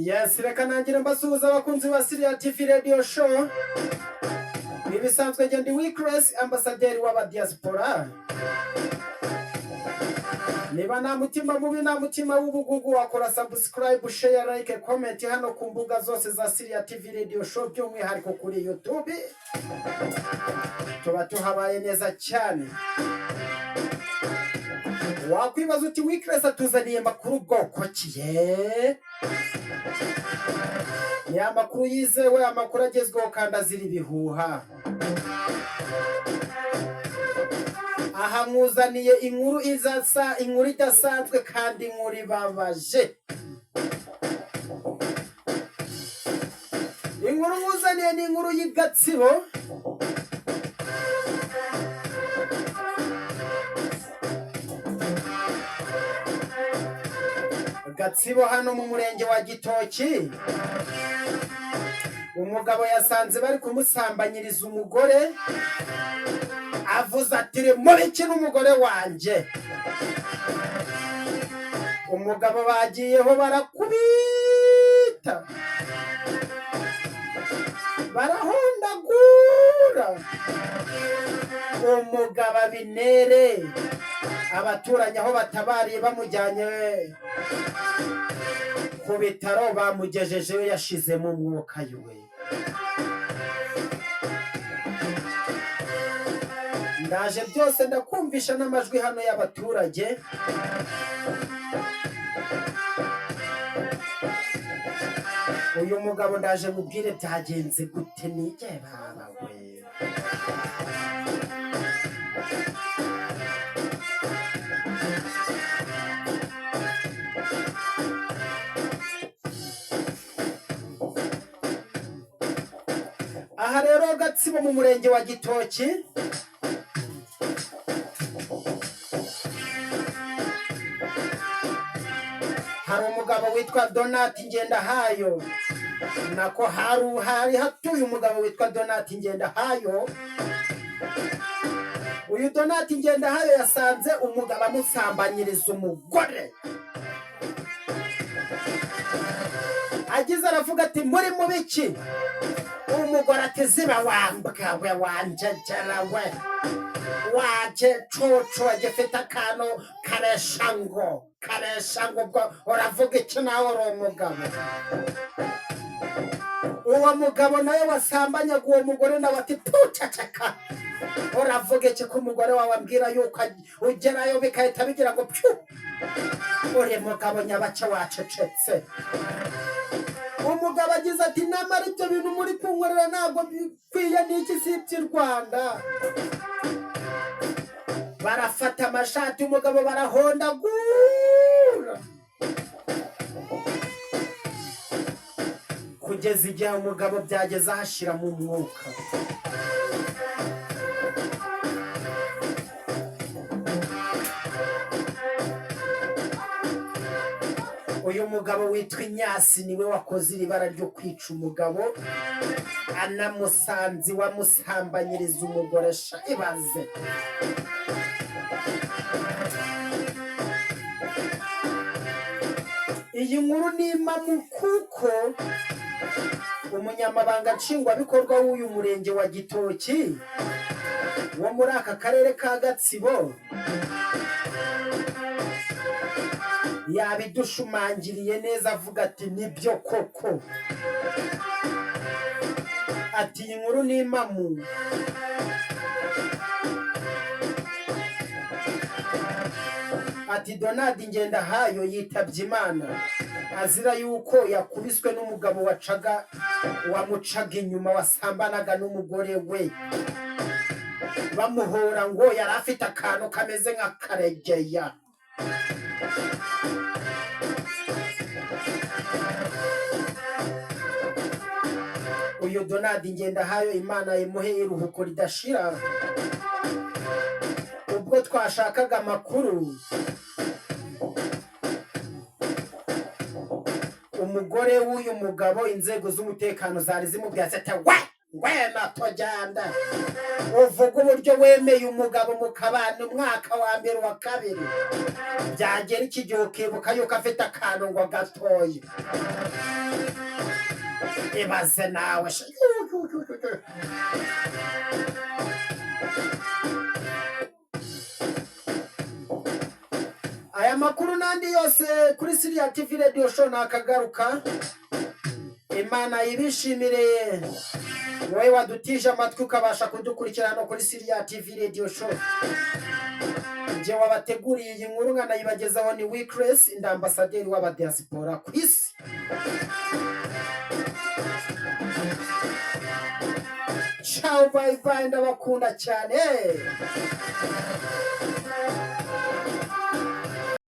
Yes, reka nangire mbasuhuza abakunzi ba Siriya TV Radio Show. Ibisanzwe njye ndi Wickless, ambasaderi w'abadiaspora. Niba nta mutima mubi, nta mutima w'ubugugu, wakora subscribe, share, like, comment hano ku mbuga zose za Siriya TV Radio Show, by'umwihariko kuri YouTube. Tuba tuhabaye neza cyane. Wakwibaza uti: "Wickless atuzaniye makuru bwoko ki?" Ye, ni amakuru yizewe, amakuru agezweho kandi azira ibihuha. Aha nkuzaniye inkuru izasa, inkuru idasanzwe kandi inkuru ibabaje. Inkuru nkuzaniye ni inkuru y'i Gatsibo. Gatsibo hano mu murenge wa Gitoki, umugabo yasanze bari kumusambanyiriza umugore, avuze ati: "Muri n'umugore wanjye." Umugabo bagiyeho barakubita, barahondagura umugabo abinere. Abaturanyi aho batabariye bamujyanye ku bitaro, bamugejejeyo yashizemo umwuka yiwe. Ndaje byose ndakumvisha n'amajwi hano y'abaturage. Uyu mugabo ndaje mubwire byagenze gute. Nige baba we, aha rero Gatsibo mu murenge wa Gitoki, hari umugabo witwa Donati Ngendahayo, nako hari hatuye umugabo witwa Donati Ngendahayo. Uyu Donati Ngendahayo yasanze umugabo amusambanyiriza umugore. Agize aravuga ati: "Muri mu biki?" Umugore ati: "Ziba wambwa we, wanjegera we, wagicucu gifite akantu karesha ngo karesha ngo, ubwo uravuga iki? Nawe uri umugabo." Uwo mugabo nawe wasambanyaga uwo mugore nawe ati: "Puceceka, uravuga iki ko umugore wawe ambwira yuko ugerayo bigahita bigira ngo pyu? Uri mugabo nyabace, wacecetse?" Umugabo agize ati: "Namara ibyo bintu muri kunkorera ntabwo bikwiye, n'iki si iby'i Rwanda." Barafata amashati, umugabo barahondagura kugeza igihe umugabo byageze ahashiramo umwuka. Uyu mugabo witwa Inyasi niwe wakoze iri bara ryo kwica umugabo, anamusanze wamusambanyiriza umugore. Sha, ibaze! Iyi nkuru ni impamo kuko umunyamabanga nshingwabikorwa w'uyu murenge wa Gitoki wo muri aka karere ka Gatsibo yabidushumangiriye neza, avuga ati: "Nibyo koko." Ati: "Iyi nkuru ni impamo." Ati: "Donald Ngendahayo yitabye Imana azira yuko yakubiswe n'umugabo wacaga, wamucaga inyuma, wasambanaga n'umugore we, bamuhora ngo yari afite akantu kameze nka Karegeya." Uyu Donald Ngendahayo, Imana imuhe iruhuko ridashira. Ubwo twashakaga amakuru, umugore w'uyu mugabo, inzego z'umutekano zari zimubwiye ati: "We Ngwena tujyanda uvuga uburyo wemeye umugabo mukabana umwaka wa mbere, wa kabiri, byagera iki gihe ukibuka yuko afite akantu ngo gatoya. Ibaze nawe sha. Yu, yu, yu, yu, yu. Aya makuru n'andi yose kuri Siriya TV Radio Show nakagaruka. Imana ibishimire, wowe wadutije amatwi ukabasha kudukurikirana no kuri Siriya TV Radio Show. Njye wabateguriye iyi nkuru nkanayibagezaho ni Wickress, ndi ambasaderi w'abadiaspora ku isi. Ciao, bye bye, ndabakunda cyane.